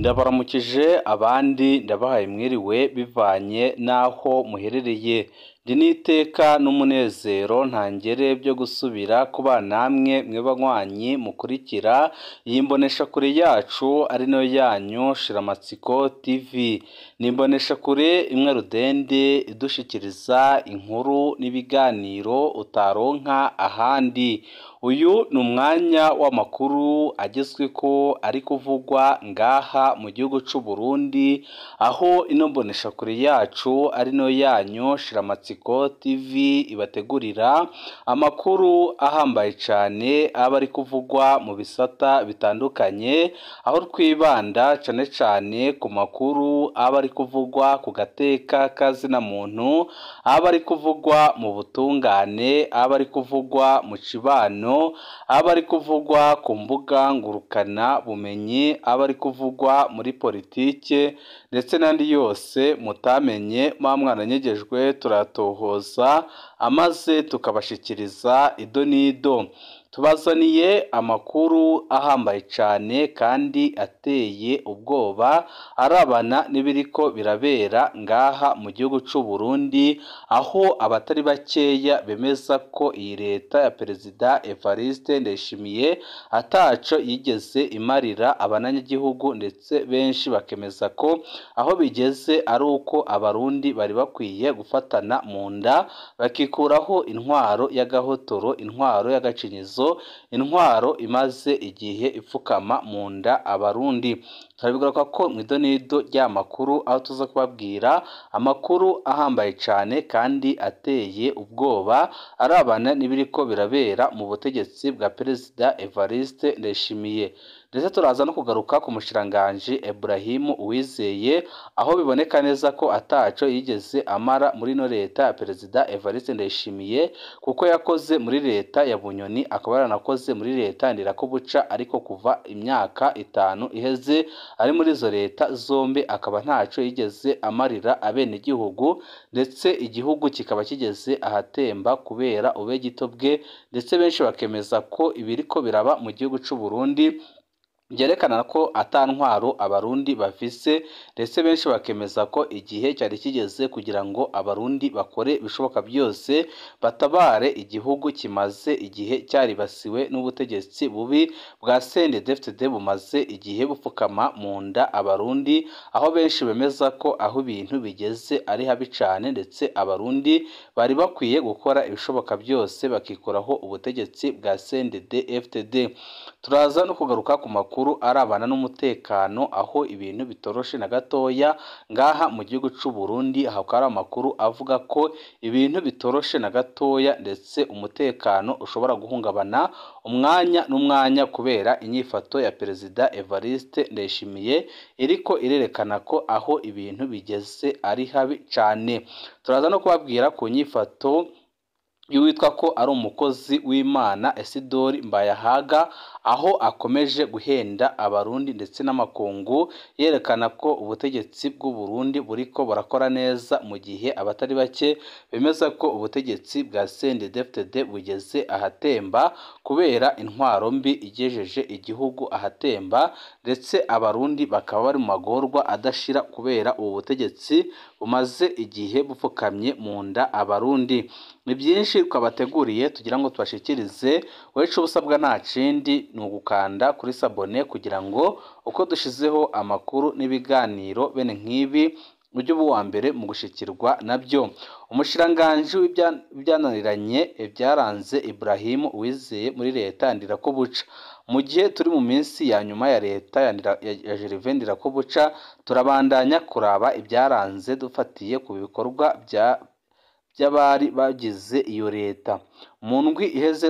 Ndabaramukije abandi ndabahaye mwiriwe bivanye n'aho muherereye, ndi n'iteka n'umunezero ntangere byo gusubira kubana namwe mwe banywanyi mukurikira iyi mboneshakure yacu ari nayo yanyu Shiramatsiko TV. Ni imboneshakure imwe rudende idushikiriza inkuru n'ibiganiro utaronka ahandi. Uyu ni umwanya w'amakuru agezweko ari kuvugwa ngaha mu gihugu c'u Burundi, aho ino mboneshakure yacu ari nayo yanyu Shiramatsiko TV ibategurira amakuru ahambaye cane aba ari kuvugwa mu bisata bitandukanye, aho twibanda cane cane ku makuru aba ari kuvugwa ku gateka kazina muntu, aba ari kuvugwa mu butungane, aba ari kuvugwa mu cibano, aba ari kuvugwa ku mbuga ngurukana bumenyi, aba ari kuvugwa muri politike ndetse n'andi yose mutamenye muba mwaranyegejwe turatohoza amaze tukabashikiriza ido n'ido. Tubazaniye amakuru ahambaye cane kandi ateye ubwoba arabana n'ibiriko birabera ngaha mu gihugu c'u Burundi, aho abatari bakeya bemeza ko iyi leta ya Perezida Evariste Ndayishimiye ataco yigeze imarira abanyagihugu, ndetse benshi bakemeza ko aho bigeze ari uko abarundi bari bakwiye gufatana mu nda bakikuraho intwaro y'agahotoro, intwaro y'agacinyizo, intwaro imaze igihe ipfukama mu nda abarundi. Turabigaruka ko mu idonido ry'amakuru, aho tuza kubabwira amakuru ahambaye cane kandi ateye ubwoba arabana n'ibiriko birabera mu butegetsi bwa Perezida Evariste Ndayishimiye. Ndetse turaza no kugaruka ku mushikiranganji Ibrahim Uwizeye, aho biboneka neza ko ataco yigeze amara muri ino leta ya Perezida Evariste Ndayishimiye, kuko yakoze muri leta ya Bunyoni, akaba yaranakoze muri leta Ndirakobuca, ariko kuva imyaka 5 iheze ari muri izo leta zombi akaba ntaco yigeze amarira abenegihugu, ndetse igihugu kikaba kigeze ahatemba kubera ubegito bwe. Ndetse benshi bakemeza ko ibiriko biraba mu gihugu c'u Burundi byerekana ko ata ntwaro abarundi bafise, ndetse benshi bakemeza ko igihe cyari kigeze kugira ngo abarundi bakore ibishoboka byose batabare igihugu kimaze igihe cyaribasiwe n'ubutegetsi bubi bwa CNDD-FDD bumaze igihe bupfukama mu nda abarundi, aho benshi bemeza ko aho ibintu bigeze ari habi cane, ndetse abarundi bari bakwiye gukora ibishoboka byose bakikuraho ubutegetsi bwa CNDD-FDD. Turaza no kugaruka ku makuru arabana n'umutekano, aho ibintu bitoroshe na gatoya ngaha mu gihugu c'u Burundi. Hakaba hari amakuru avuga ko ibintu bitoroshe na gatoya, ndetse umutekano ushobora guhungabana umwanya n'umwanya kubera inyifato ya Perezida Evariste Ndayishimiye iriko irerekana ko aho ibintu bigeze ari habi cane. Turaza no kubabwira ku nyifato y'uwitwa ko ari umukozi w'Imana Esidori Mbayahaga, aho akomeje guhenda abarundi ndetse n'amakungu, yerekana ko ubutegetsi bw'u Burundi buriko burakora neza, mu gihe abatari bake bemeza ko ubutegetsi bwa CNDD-FDD bugeze ahatemba kubera intwaro mbi igejeje igihugu ahatemba, ndetse abarundi bakaba bari mu magorwa adashira kubera ubu butegetsi bumaze igihe bupfukamye mu nda abarundi. Ni byinshi twabateguriye tugira ngo tubashikirize, wecu ubusabwa nta kindi ni ugukanda kuri sabone kugira ngo uko dushizeho amakuru n'ibiganiro bene nk'ibi ujye uba uwa mbere mu gushikirwa nabyo. Umushikiranganji w'ibyananiranye byaranze Ibrahim Uwizeye muri leta ya Ndirakobuca. Mu gihe turi mu minsi ya nyuma ya leta ya Gervais Ndirakobuca, turabandanya kuraba ibyaranze dufatiye ku bikorwa by'abari bagize iyo leta. Mu ndwi iheze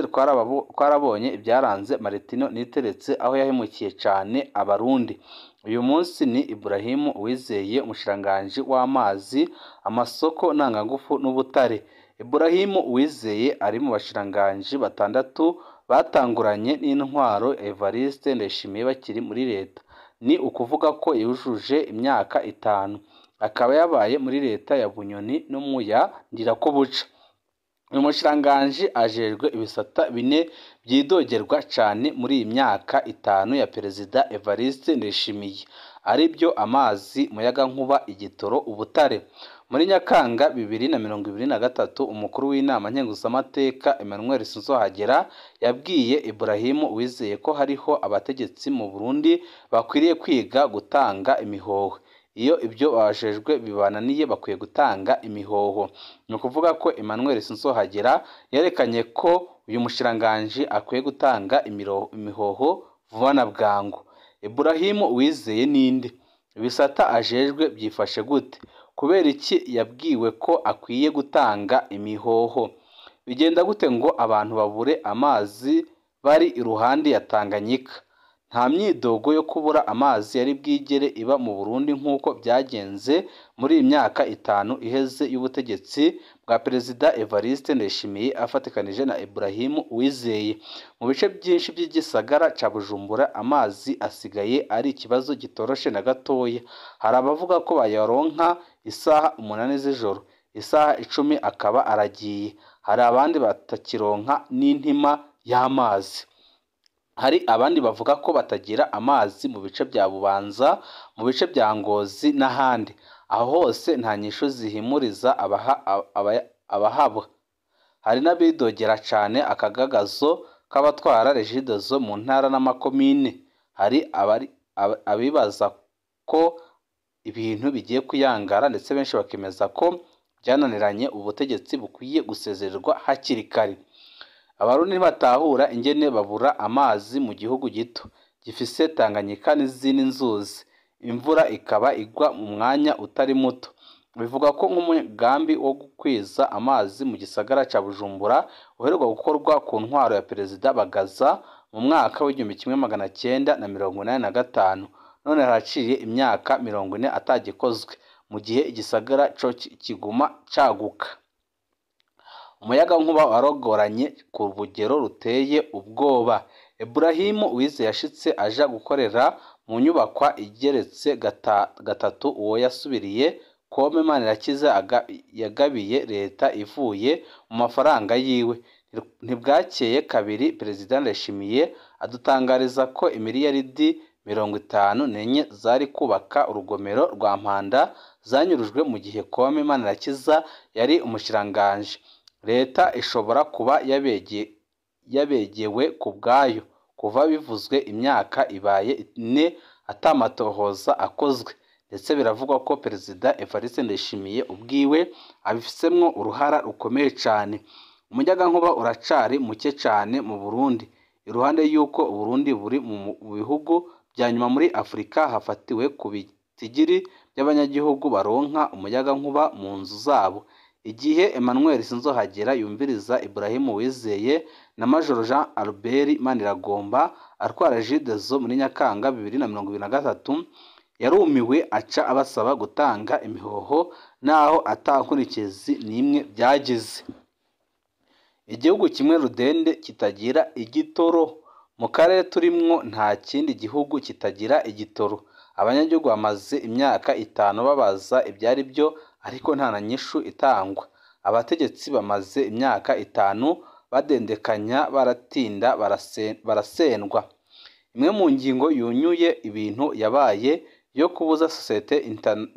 twarabonye ibyaranze Martino Niteretse, aho yahemukiye cane abarundi. Uyu munsi ni Ibrahim Uwizeye, umushikiranganji w'amazi, amasoko ntangangufu n'ubutare. Ibrahim Uwizeye ari mu bashikiranganji 6 batanguranye n'intwaro Evariste Ndayishimiye bakiri muri leta. Ni ukuvuga ko yujuje imyaka 5, akaba yabaye muri leta ya Bunyoni no mu ya Ndirakobuca. Uyu mushikiranganji ajejwe ibisata 4 byidogerwa cane muri iyi myaka 5 ya Perezida Evariste Ndayishimiye. ari byo amazi, umuyagankuba, igitoro, ubutare. Muri Nyakanga 2023, umukuru w'inama nkenguzamateka Emmanuel Sinzohagera yabwiye Ibrahim Uwizeye ko hariho abategetsi mu Burundi bakwiriye kwiga gutanga imihoho. Iyo ibyo babajejwe bibananiye bakwiye gutanga imihoho. Ni ukuvuga ko Emmanuel Sinzohagera yerekanye ko uyu mushikiranganji akwiye gutanga imihoho vuba na bwangu. Ibrahim Uwizeye ninde? Ibisata ajejwe byifashe gute? Kubera iki yabwiwe ko akwiye gutanga imihoho? Bigenda gute ngo abantu babure amazi bari iruhande ya Tanganyika? Nta myidogo yo kubura amazi yari bwigere iba mu Burundi nk'uko byagenze muri iyi myaka 5 iheze y'ubutegetsi bwa Perezida Evariste Ndayishimiye afatikanije na Ibrahim Uwizeye. Mu bice byinshi by'igisagara ca Bujumbura amazi asigaye ari ikibazo gitoroshe na gatoya. Hari abavuga ko bayaronka isaha 8 z'ijoro, isaha 10 akaba aragiye. Hari abandi batakironka n'intima y'amazi. Hari abandi bavuga ko batagira amazi mu bice bya Bubanza, mu bice bya Ngozi n'ahandi. Aho hose nta nyishu zihimuriza abahaba. Hari n'abidogera cane akagagazo k'abatwara Regideso mu ntara n'amakomine. Hari abibaza ko ibintu bigiye kuyangara, ndetse benshi bakemeza ko byananiranye, ubutegetsi bukwiye gusezererwa hakiri kare. Abarundi ntibatahura ingene babura amazi mu gihugu gito gifise Tanganyika n'izindi nzuzi, imvura ikaba igwa mu mwanya utari muto. Bivuga ko nk'umugambi wo gukwiza amazi mu gisagara ca Bujumbura uheruka gukorwa ku ntwaro ya Perezida Bagaza mu mwaka w'1985, none haraciye imyaka 40 atagikozwe, mu gihe igisagara co kiguma caguka. Umuyagankuba warogoranye ku rugero ruteye ubwoba. Ibrahim Uwizeye yashitse aja gukorera mu nyubakwa igeretse gatatu uwo yasubiriye Kome Manirakiza yagabiye leta ivuye mu mafaranga yiwe. Ntibwakeye kabiri Perezida Ndayishimiye adutangariza ko imiliyaridi 54 zari kubaka urugomero rwa Mpanda zanyurujwe mu gihe Kome Manirakiza yari umushikiranganji. Leta ishobora kuba yabegewe ku bwayo kuva bivuzwe imyaka ibaye 4 atamatohoza akozwe, ndetse biravugwa ko Perezida Evariste Ndayishimiye ubwiwe abifisemwo uruhara rukomeye cane. Umuyagankuba uracari muke cane mu Burundi, iruhande y'uko Uburundi buri mu bihugu bya nyuma muri Afurika hafatiwe ku bitigiri by'abanyagihugu baronka umuyagankuba mu nzu zabo. Igihe Emmanuel Sinzohagera yumviriza Ibrahim Uwizeye na Major Jean Albert Maniragomba atwara Regideso muri Nyakanga 2023, yarumiwe aca abasaba gutanga imihoho naho atankurikizi n'imwe byagize. Igihugu kimwe rudende kitagira igitoro. Mu karere turimwo nta kindi gihugu kitagira igitoro. Abanyagihugu bamaze imyaka 5 babaza ibyari byo, ariko nta na nyishu itangwa. Abategetsi bamaze imyaka 5 badendekanya, baratinda, barasendwa. Imwe mu ngingo yunyuye ibintu yabaye yo kubuza sosiyete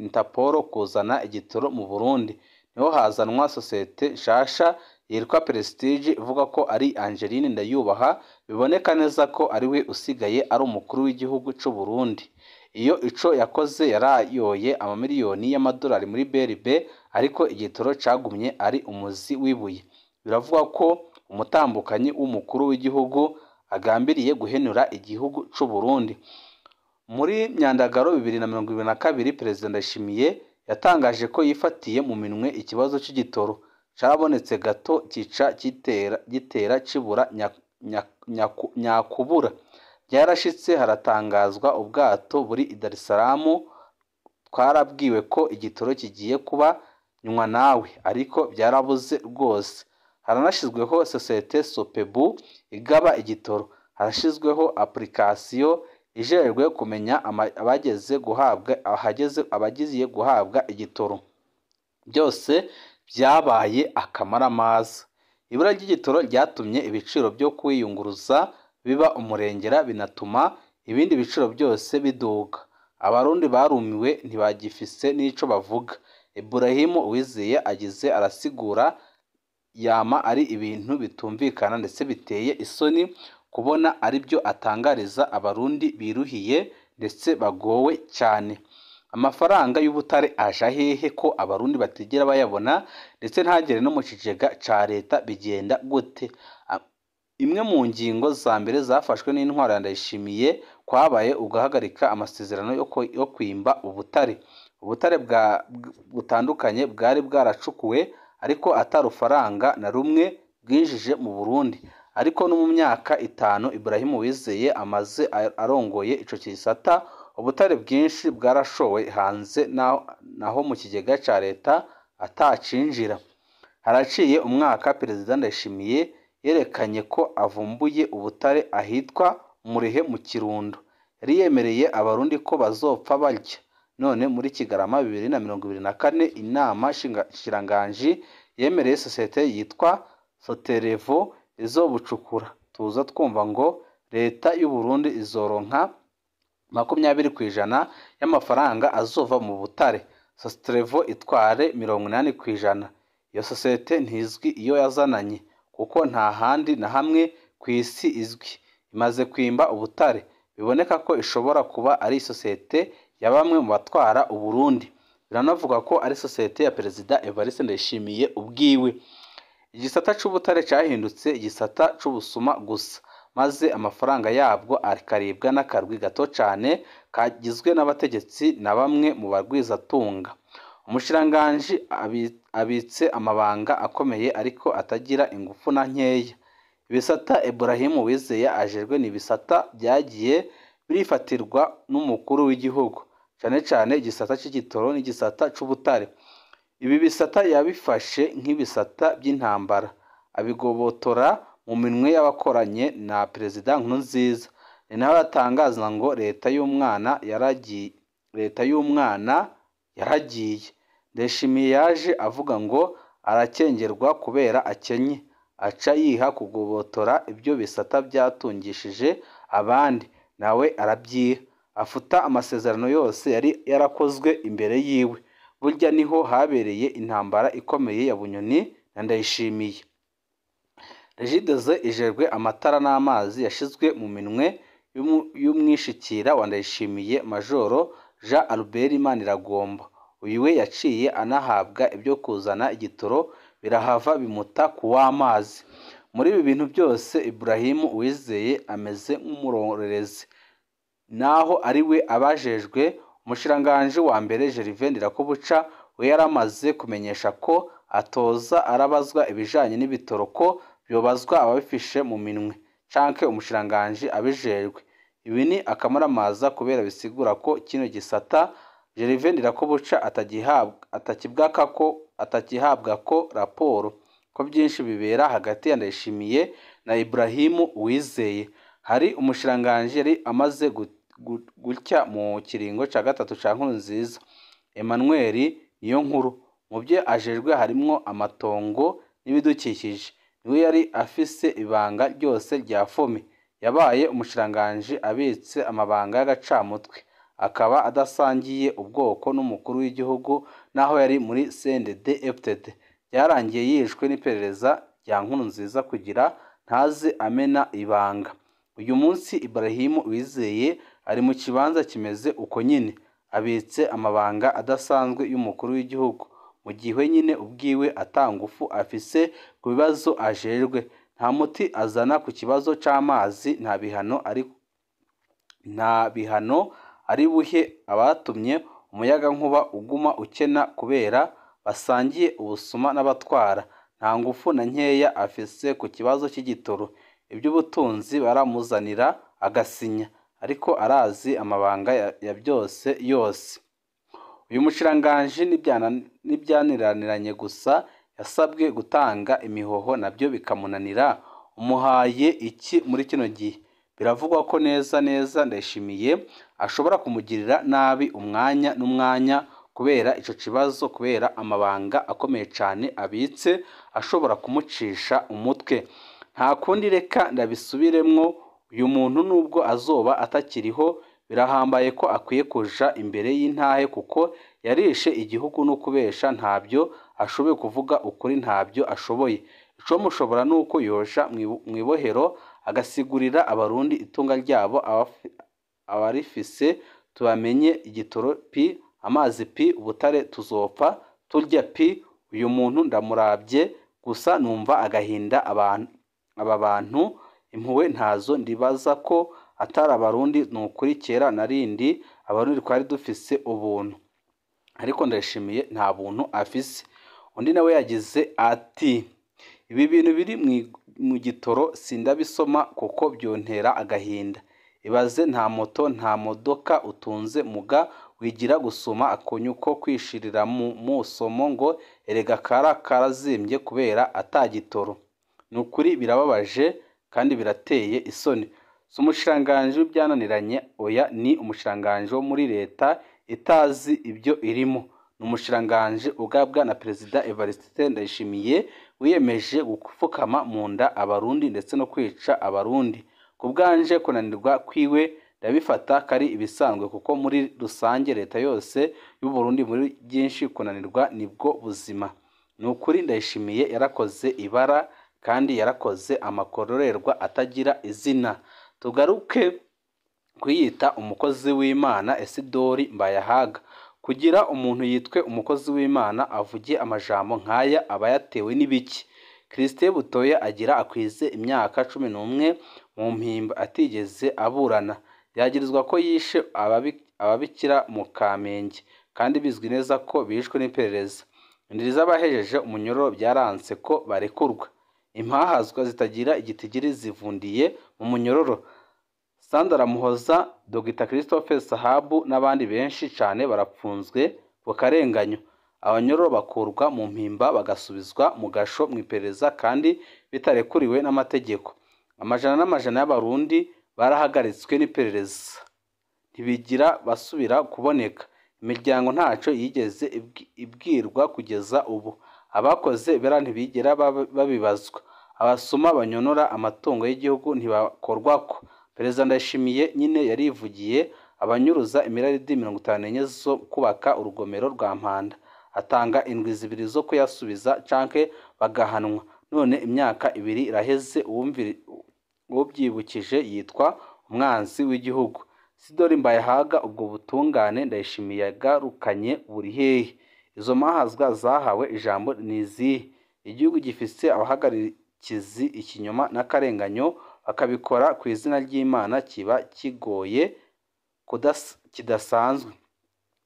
Interpol kuzana igitoro mu Burundi. Niho hazanwa sosiyete nshasha yitwa Prestige ivuga ko ari Angeline Ndayubaha, biboneka neza ko ari we usigaye ari umukuru w'igihugu c'u Burundi. Iyo ico yakoze yarayoye amamiliyoni y'amadolari muri BRB, ariko igitoro cagumye ari umuzi w'ibuye. Biravugwa ko umutambukanyi w'umukuru w'igihugu agambiriye guhenura igihugu c'u Burundi. Muri Myandagaro 2022, Perezida Ndayishimiye yatangaje ko yifatiye mu minwe ikibazo c'igitoro carabonetse gato kica gitera cibura nyakubura. Byarashitse haratangazwa ubwato buri i Dar es Salaam, twarabwiwe ko igitoro kigiye kuba nywa nawe, ariko byarabuze rwose. Haranashizweho sosiyete Sopebu igaba igitoro, harashizweho application ijejwe kumenya abageze guhabwa ahageze abagiye guhabwa igitoro. Byose byabaye akamaramaza. Ibura ry'igitoro ryatumye ibiciro byo kwiyunguruza biba umurengera, binatuma ibindi biciro byose biduga. Abarundi barumiwe ntibagifise n'ico bavuga. Ibrahim Uwizeye agize arasigura yama ari ibintu bitumvikana ndetse biteye isoni kubona aribyo atangariza Abarundi biruhiye ndetse bagowe cyane. Amafaranga y'ubutare aja hehe ko Abarundi batigera bayabona ndetse ntagere no mu kigega ca leta, bigenda gute? Imwe mu ngingo za mbere zafashwe n'intwaro ya Ndayishimiye kwabaye uguhagarika amasezerano yo kwimba ubutare. Ubutare butandukanye bwari bwaracukuwe ariko ata rufaranga na rumwe bwinjije mu Burundi. Ariko no mu myaka 5 Ibrahim Uwizeye amaze arongoye ico gisata, ubutare bwinshi bwarashowe hanze naho mu kigega ca leta atacinjira. Haraciye umwaka Perezida Ndayishimiye yerekanye ko avumbuye ubutare ahitwa Murehe mu Kirundo. Yari yemereye Abarundi ko bazopfa barya. None muri Kigarama 2024 inama nshikiranganji yemereye sosiyete yitwa Soterevo izobucukura. Tuza twumva ngo leta y'u Burundi izoronka 20% y'amafaranga azova mu butare, Soterevo itware 80%. Iyo sosiyete ntizwi iyo yazananye kuko nta handi na hamwe ku isi izwi. Imaze kwimba ubutare, biboneka ko ishobora kuba ari sosiyete ya bamwe mu batwara Uburundi. Biranavuga ko ari sosiyete ya Perezida Evariste Ndayishimiye ubwiwe. Igisata c'ubutare cahindutse igisata c'ubusuma gusa, maze amafaranga yabwo akaribwa n'akarwi gato cane kagizwe n'abategetsi na bamwe mu barwizatunga. Umushikiranganji abitse amabanga akomeye ariko atagira ingufu na nkeya. Ibisata Ibrahim Uwizeye ajejwe ni ibisata byagiye birifatirwa n'umukuru w'igihugu, cane cane igisata c'igitoro n'igisata c'ubutare. Ibi bisata yabifashe nk'ibisata by'intambara, abigobotora mu minwe y'abakoranye na Perezida Nkurunziza. Ni naho yatangaza ngo leta y'umwana yaragiye. Ndayishimiye yaje avuga ngo arakengerwa kubera akenye, aca yiha kugobotora ibyo bisata byatungishije abandi, nawe arabyiha, afuta amasezerano yose yari yarakozwe imbere yiwe. Burya niho habereye intambara ikomeye ya Bunyoni na Ndayishimiye. Regideso ijejwe amatara n'amazi yashizwe mu minwe y'umwishikira wa Ndayishimiye Majoro Jean Albert Maniragomba. Uyu we yaciye anahabwa ibyo kuzana igitoro birahava bimuta ku w'amazi. Muri ibi bintu byose Ibrahim Uwizeye ameze nk'umurorerezi, naho ari we abajejwe. Umushikiranganji wa mbere Gervais Ndirakobuca we yaramaze kumenyesha ko atoza arabazwa ibijanye n'ibitoro ko byobazwa ababifishe mu minwe canke umushikiranganji abijejwe. Ibi ni akamaramaza kubera bisigura ko kino gisata Gervais Ndirakobuca atakihabwa ko raporo ko byinshi bibera hagati ya Ndayishimiye na Ibrahim Uwizeye. Hari umushikiranganji yari amaze gutya mu kiringo ca 3 ca Nkurunziza, Emmanuel Niyonkuru. Mu byo ajejwe harimwo amatongo n'ibidukikije. Niwe yari afise ibanga ryose rya FOMI. Yabaye umushikiranganji abitse amabanga y'agacamutwe, akaba adasangiye ubwoko n'umukuru w'igihugu naho yari muri CNDD-FDD. Byarangiye yishwe n'iperereza rya Nkurunziza kugira ntaze amena ibanga. Uyu munsi Ibrahim Uwizeye ari mu kibanza kimeze uko nyine, abitse amabanga adasanzwe y'umukuru w'igihugu, mu gihe nyine ubwiwe atangufu afise ku bibazo ajejwe. Nta muti azana ku kibazo c'amazi, nta bihano ari buhe abatumye umuyagankuba uguma ukena kubera basangiye ubusuma n'abatwara. Nta ngufu na nkeya afise ku kibazo cy'igitoro. Iby'ubutunzi baramuzanira agasinya, ariko arazi amabanga ya byose yose. Uyu mushikiranganji n'ibyananiranye gusa yasabwe gutanga imihoho nabyo bikamunanira. Umuhaye iki muri kino gihe? Biravugwa ko neza neza Ndayishimiye ashobora kumugirira nabi umwanya n'umwanya kubera ico kibazo, kubera amabanga akomeye cane abitse ashobora kumucisha umutwe. Nta kundi, reka ndabisubiremwo, uyu muntu nubwo azoba atakiriho Birahambaye ko akwiye kuja imbere y'intahe kuko yarishe igihugu no kubesha, ntabyo ashoboye kuvuga ukuri, ntabyo ashoboye. Ico mushobora nuko yoja mw'ibohero agasigurira abarundi itunga ryabo abarifise, tubamenye igitoro pi, amazi pi, ubutare tuzopfa turya pi. Uyu muntu ndamuravye gusa numva agahinda. Aba bantu impuhwe ntazo, ndibaza ko atari abarundi. Nukuri kera narindi abarundi twari dufise ubuntu, ariko Ndayishimiye nta buntu afise. Undi nawe yagize ati ibi bintu biri mu gitoro sindabisoma kuko byontera agahinda. Ibaze nta moto nta modoka utunze, muga wigira gusoma akonyu ko kwishirira mu musomo ngo erega kara karazimbye kubera atagitoro. Nukuri birababaje kandi birateye isoni. Si umushikiranganji w'ibyananiranye, oya, ni umushikiranganji wo muri leta itazi ibyo irimo. Ni umushikiranganji ugabwa na Perezida Evariste Ndayishimiye wiyemeje gupfukama mu nda abarundi ndetse no kwica abarundi. Ku bwanje kunanirwa kwiwe ndabifata kari ibisanzwe, kuko muri rusange leta yose y'u Burundi muri byinshi kunanirwa nibwo buzima. Ni ukuri Ndayishimiye yarakoze ibara kandi yarakoze amakororerwa atagira izina. Tugaruke kwiyita umukozi w'Imana Esidori Mbayahaga. Kugira umuntu yitwe umukozi w'Imana avuge amajambo nk'aya aba yatewe n'ibiki? Christine Butoya agira akwize imyaka 11 mu mpimba atigeze aburana. Yagirizwa ko yishe ababikira mu Kamenge kandi bizwi neza ko bishwe n'iperereza. Indiri z'abahejeje umunyororo byaranse ko barekurwa. Impahazwa zitagira igitigiri zivundiye mu munyororo. Sandra Muhoza, Dr Christophe Sahabu n'abandi benshi cyane barapfunzwe ku karenganyo. Abanyororo bakurwa mu mpimba bagasubizwa mu gasho mu iperereza kandi bitarekuriwe n'amategeko. Amajana n'amajana y'abarundi barahagaritswe n'iperereza, ntibigira basubira kuboneka. Imiryango ntaco yigeze ibwirwa kugeza ubu. Abakoze ibara ntibigera babibazwa. Abasuma banyonora amatungo y'igihugu ntibakorwako. Perezida Ndayishimiye nyine yarivugiye abanyuruza imiraridi 54 zo kubaka urugomero rwa Mpanda, atanga indwi 2 zo kuyasubiza canke bagahanwa. None imyaka 2 iraheze, uwubyibukije yitwa umwanzi w'igihugu. Sidori Mbayahaga, ubwo butungane Ndayishimiye yagarukanye buri hehe? Izo mahazwa zahawe ijambo ni izihe? Igihugu gifise abahagarikizi ikinyoma n'akarenganyo bakabikora ku izina ry'Imana kiba kigoye kidasanzwe.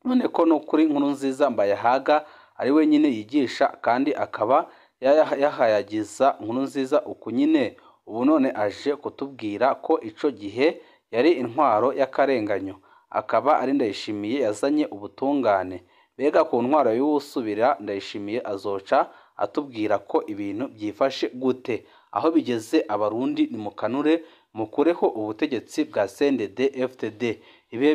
None ko nukuri Nkurunziza Mbayahaga ari we nyine yigisha kandi akaba yahayagiza Nkurunziza uku nyine, ubu none aje kutubwira ko ico gihe yari intwaro y'akarenganyo, akaba ari Ndayishimiye yazanye ubutungane. Mbega ku ntwaro y'uwusubira Ndayishimiye azoca atubwira ko ibintu byifashe gute? Aho bigeze abarundi nimukanure mukureho ubutegetsi bwa CNDD FDD. Ibihe